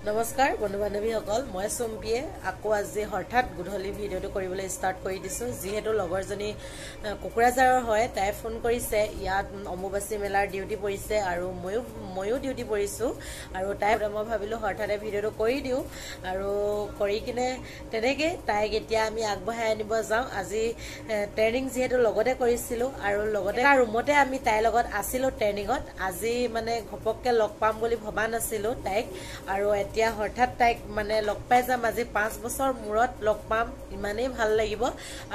নমস্কাৰ বন্ধু বান্ধৱীসকল, মই চুম্পিয়ে আকৌ আজি হঠাৎ গধূলি ভিডিঅ'টো কৰিবলৈ ষ্টাৰ্ট কৰি দিছোঁ। যিহেতু লগৰজনী কোকৰাঝাৰৰ হয়, তাই ফোন কৰিছে, ইয়াত অম্বুবাচী মেলাৰ ডিউটি পৰিছে আৰু ময়ো ডিউটি পৰিছোঁ। আৰু তাই মই ভাবিলোঁ হঠাতে ভিডিঅ'টো কৰি দিওঁ আৰু কৰি কিনে তেনেকৈ তাইক এতিয়া আমি আগবঢ়াই আনিব যাওঁ। আজি ট্ৰেইনিং যিহেতু লগতে কৰিছিলোঁ আৰু লগতে ৰুমতে আমি তাইৰ লগত আছিলোঁ ট্ৰেইনিঙত। আজি মানে ঘপককৈ লগ পাম বুলি ভবা নাছিলোঁ তাইক, আৰু এতিয়া হঠাৎ তাইক মানে লগ পাই যাম। আজি 5 বছৰ মূৰত লগ পাম, ইমানেই ভাল লাগিব।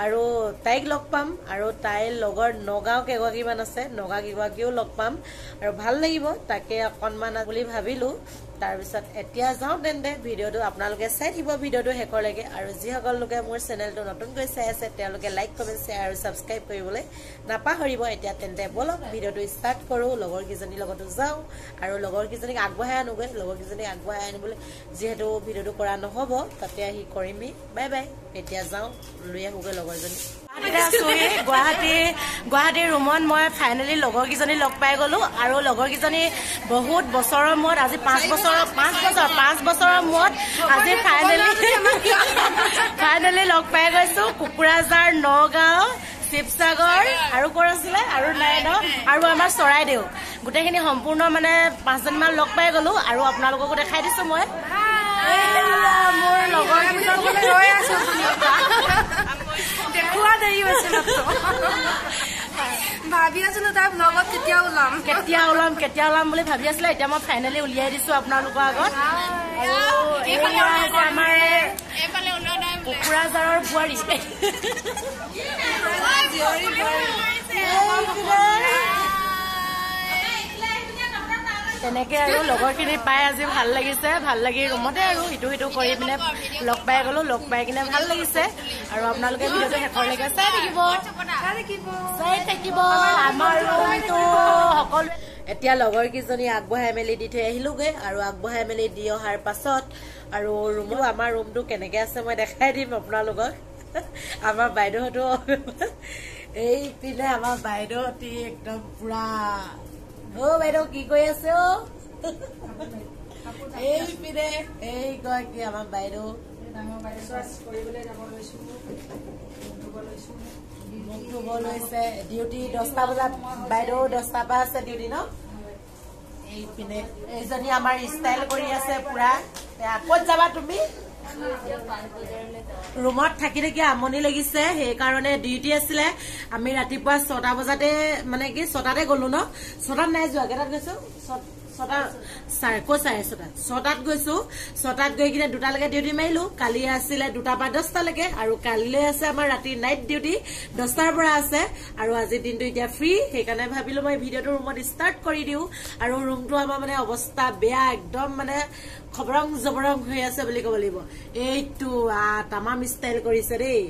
আৰু তাইক লগ পাম আৰু তাইৰ লগৰ নগাঁও কেইগৰাকীমান আছে, নগাঁও কেইগৰাকীও লগ পাম আৰু ভাল লাগিব, তাকে অকণমান বুলি ভাবিলোঁ। তাৰপিছত এতিয়া যাওঁ তেন্তে, ভিডিঅ'টো আপোনালোকে চাই থাকিব ভিডিঅ'টো শেষলৈকে। আৰু যিসকল লোকে মোৰ চেনেলটো নতুনকৈ চাই আছে তেওঁলোকে লাইক, কমেণ্ট, শ্বেয়াৰ আৰু ছাবস্ক্ৰাইব কৰিবলৈ নাপাহৰিব। এতিয়া তেন্তে ব'লক ভিডিঅ'টো ষ্টাৰ্ট কৰোঁ। লগৰকেইজনীৰ লগতো যাওঁ আৰু লগৰকেইজনীক আগবঢ়াই আনোগৈ। লগৰকেইজনীক আগবঢ়াই আনিবলৈ যিহেতু ভিডিঅ'টো কৰা নহ'ব, তাতে আহি কৰিমেই। বাই বাই, এতিয়া যাওঁ লৈ আহোঁগৈ লগৰজনী। গুৱাহাটীৰ ৰুমত মই ফাইনেলি লগৰকেইজনী লগ পাই গ'লো। আৰু লগৰকেইজনী বহুত বছৰৰ মূৰত, আজি 5 বছৰৰ মূৰত আজি ফাইনেলি লগ পাই গৈছো। কোকৰাঝাৰ, নগাঁও, শিৱসাগৰ আৰু ক'ত আছিলে আৰু নাই ন, আৰু আমাৰ চৰাইদেউ, গোটেইখিনি সম্পূৰ্ণ মানে 5জনীমান লগ পাই গ'লো। আৰু আপোনালোককো দেখাই দিছো মই মোৰ লগৰ। ভাবি আছিলো তাই ব্লগত কেতিয়া ওলাম, কেতিয়া ওলাম, কেতিয়া ওলাম বুলি ভাবি আছিলে। এতিয়া মই ফাইনেলি উলিয়াই দিছো আপোনালোকৰ আগত। আমাৰ কোকৰাঝাৰৰ বোৱাৰী। তেনেকে আৰু লগৰখিনি পাই আজি ভাল লাগিছে। ভাল লাগি ৰুমতে আৰু ইটো সিটো কৰি পিনে লগ পাই গ'লো। লগ পাই কিনে ভাল লাগিছে। আৰু আপোনালোকে ভিডিঅ'টো শেষলৈকে চাই থাকিব, চাই থাকিব আমাৰ ৰুমটো সকলোৱে। এতিয়া লগৰকেইজনী আগবঢ়াই মেলি দি থৈ আহিলোগৈ। আৰু আগবঢ়াই মেলি দি অহাৰ পাছত আৰু ৰুমটো, আমাৰ ৰুমটো কেনেকে আছে মই দেখাই দিম আপোনালোকক। আমাৰ বাইদেউহঁতো এইপিনে, আমাৰ বাইদেউহঁতি একদম পুৰা। অ বাইদেউ কি কৰি আছে অ? এইপিনে এইগৰাকী আমাৰ বাইদেউ মুখ ধুব লৈছে। ডিউটি 10টা বজাত, বাইদেউ 10টাৰ পৰা আছে ডিউটি ন। এইপিনে এইজনী আমাৰ ষ্টাইল কৰি আছে পুৰা। ক'ত যাবা তুমি? ৰুমত থাকি থাকি আমনি লাগিছে, সেইকাৰণে ডিউটি আছিলে। আমি ৰাতিপুৱা 6টা বজাতে, মানে কি 6টাতে গলো ন, 6টাত নাই যোৱা, কেইটাত গৈছো? 6:30, 6টাত গৈছো। 6টাত গৈ কিনে 2টালৈকে ডিউটি মাৰিলো। কালি আছিলে 2টাৰ পৰা 10টালৈকে, আৰু কালিলৈ আছে আমাৰ ৰাতি নাইট ডিউটি 10টাৰ পৰা আছে। আৰু আজিৰ দিনটো এতিয়া ফ্ৰী, সেইকাৰণে ভাবিলো মই ভিডিঅ'টো ৰুমত ষ্টাৰ্ট কৰি দিওঁ। আৰু ৰুমটো আমাৰ মানে অৱস্থা বেয়া, একদম মানে খবৰং জবৰং হৈ আছে বুলি ক'ব লাগিব। এইটো তামাম ষ্টাইল কৰিছে দেই।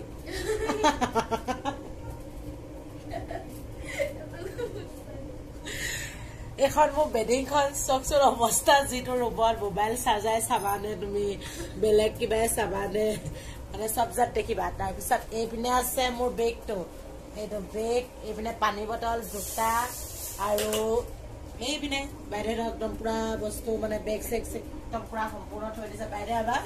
এইখন মোৰ বেডিংখন চাওকচোন অৱস্থা, যিটো ৰুমত মোবাইল চাৰ্জাৰ চাবানে তুমি, বেলেগ কিবাই চাবানে, মানে চব জাত দেখিবা। তাৰপিছত এইপিনে আছে মোৰ বেগটো, এইটো বেগ, এইপিনে পানী বটল, জোতা, আৰু এইপিনে বাইদেউ একদম পুৰা বস্তু মানে বেগ চেগ একদম পুৰা সম্পূৰ্ণ থৈ দিছে বাইদেউ। আমাৰ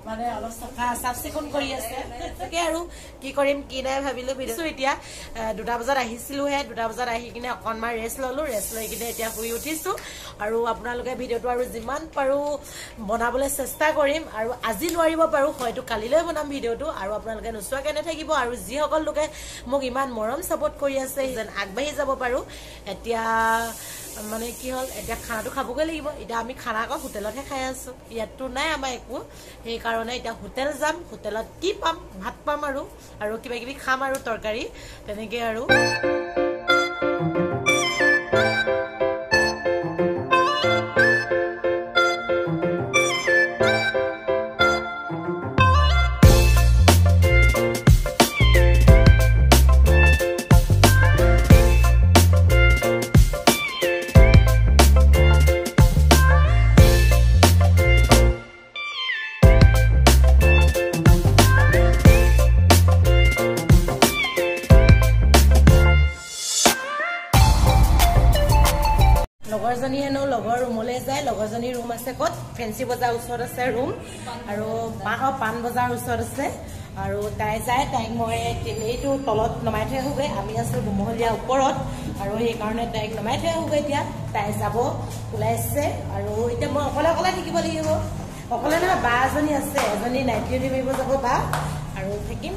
মানে অলপ চফা চাফ চিকুণ কৰি আছে। তাকে আৰু কি কৰিম কি নাই ভাবিলো। ভিডিঅ' এতিয়া 2টা বজাত আহিছিলোহে, 2টা বজাত আহি কিনে অকণমান ৰেষ্ট ললো। ৰেষ্ট লৈ কিনে এতিয়া শুই উঠিছো। আৰু আপোনালোকে ভিডিঅ'টো আৰু যিমান পাৰো বনাবলৈ চেষ্টা কৰিম। আৰু আজি নোৱাৰিব পাৰো, হয়তো কালিলৈ বনাম ভিডিঅ'টো। আৰু আপোনালোকে নোচোৱাকৈ নাথাকিব। আৰু যিসকল লোকে মোক ইমান মৰম ছাপোৰ্ট কৰি আছে যেন আগবাঢ়ি যাব পাৰো। এতিয়া মানে কি হ'ল, এতিয়া খানাটো খাবগৈ লাগিব। এতিয়া আমি খানা আকৌ হোটেলতহে খাই আছো, ইয়াততো নাই আমাৰ একো। সেইকাৰণে এতিয়া হোটেল যাম, হোটেলত কি পাম, ভাত পাম আৰু আৰু কিবা কিবি খাম আৰু তৰকাৰী তেনেকে। আৰু আছে ক'ত, ফেঞ্চি বজাৰ ওচৰত আছে ৰুম, আৰু পাণ বজাৰৰ ওচৰত আছে। আৰু তাই যায়, তাইক মই এইটো তলত নমাই থৈ আহোঁগৈ। আমি আছোঁ দুমহলীয়া ওপৰত, আৰু সেইকাৰণে তাইক নমাই থৈ আহোঁগৈ। এতিয়া তাই যাব ওলাইছে, আৰু এতিয়া মই অকলে অকলে থাকিব লাগিব। অকলে নহয়, বা এজনী আছে, এজনী নাইট ডিউটি মাৰিব যাব বা, আৰু থাকিম।